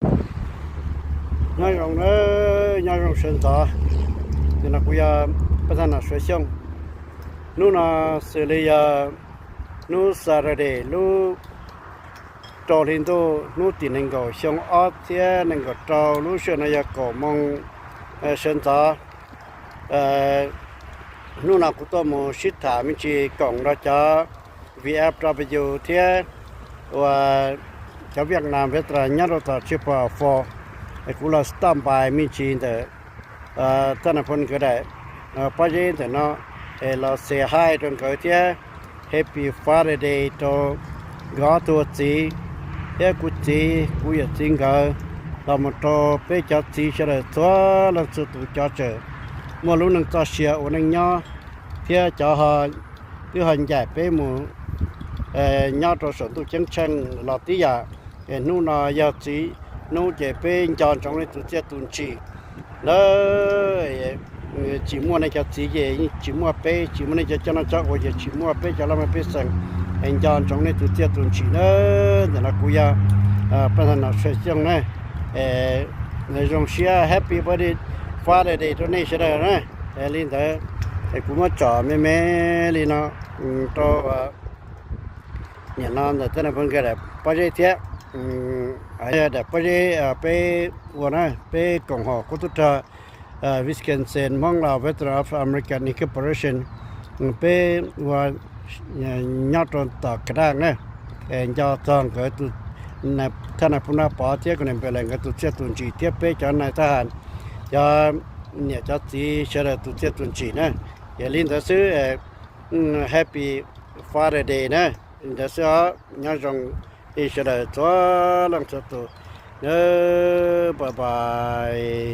Nyob zoo nawb, nyob zoo sawv ntxov. Nim no kuv yog Paj Thaj Nom Suav Xyooj. Hnub no xws li yog hnub Saturday lub rau hli ntuj hnub tim nees nkaum xyoo ob txhiab nees nkaum rau, lub sij hawm no yog kaum moos sawv ntxov. Hnub no kuv tuaj mus sib tham me ntsis koom nrog cov V F W thiab uas cov Vietnam veteran nyob rau tom Chippewa Falls. Kuv los stop by me ntsis ntawm Thaj Nais Phoo nkawd daim pob zeb ntawm no es los say hi rau nkawd thiab Happy Father's Day rau nkawd ob tug txiv thiab kuv txiv, kuv yawm txiv nkawd, los mus rau peb cov txiv sawv daws txhua leej txhua tus cov tseem muaj lub neej txoj sia ua neej nyob thiab cov twb ho ncaim peb mus nyob rau saum ntuj ceeb tsheej los tib yam. Es hnub no yog txiv hnub ces peb nco ntsoov nej tus txiaj tus ntsim na. Tsis muaj nej cov txiv ces yeej tsis muaj peb, tsis muaj nej cov coj noj coj ua ces tsis muaj peb cov laj mej pej xeem. Es nco ntsoov nej tus txiaj tus ntsim na. Ntawm no kuv yog Paj Thaj Nom Suav Xyooj na. Zoo siab Happy Father's Day rau nej sawv daws na. Li ntawd es kuv muab tsom me me li no rau nim no ntawm Thaj Nais Phoo nkawd daim pob zeb thiab daim pob zeb peb ua na, peb koom haum qub tub rog Wisconsin Hmoob Lao Veteran of American Incorporation, peb ua nyob rau tom Ka Daj na. Es nco txog nkawd tus Thaj Nais Phoo Nab Pov thiab Koj Nais Npes Lees nkawd tus txiaj tus ntsim thiab peb cov nais thab ham, cov niam cov txiv sawv daws tus txiaj tus ntsim na. Yog li ntawd xwb, Happy Father's Day na. Li ntawd xwb os, nyob zoo ib sawv daws txhua leej txhua tus. Bye bye.